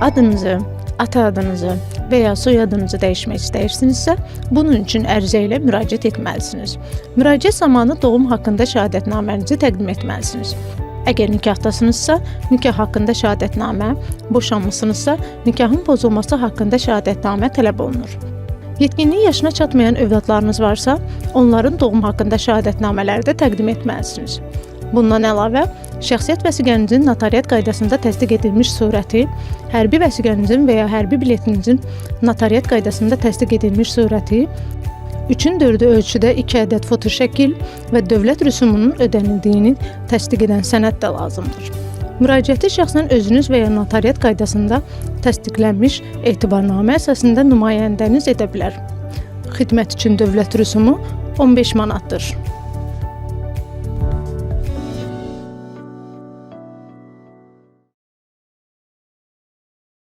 Adınızı, ata adınızı və ya soyadınızı dəyişmək istəyirsinizsə, bunun üçün ərizə ilə müraciət etməlisiniz. Müraciət zamanı doğum haqqında şəhadətnamənizi təqdim etməlisiniz. Əgər nikahdasınızsa, nikah haqqında şəhadətnamə, boşanmısınızsa, nikahın pozulması haqqında şəhadətnamə tələb olunur. Yetkinlik yaşına çatmayan övladlarınız varsa, onların doğum haqqında şəhadətnamələri də təqdim etməlisiniz. Bundan əlavə, şəxsiyyət vəsiqənizin notariat qaydasında təsdiq edilmiş surəti, hərbi vəsiqənizin və ya hərbi biletinizin notariat qaydasında təsdiq edilmiş surəti, 3-ün 4-ü ölçüdə 2 ədəd fotoşəkil və dövlət rüsumunun ödənildiyini təsdiq edən sənəd də lazımdır. Müraciəti şəxsən özünüz və ya notariat qaydasında təsdiqlənmiş etibarnamə əsasında nümayəndəniz edə bilər. Xidmət üçün dövlət rüsumu 15 manatdır.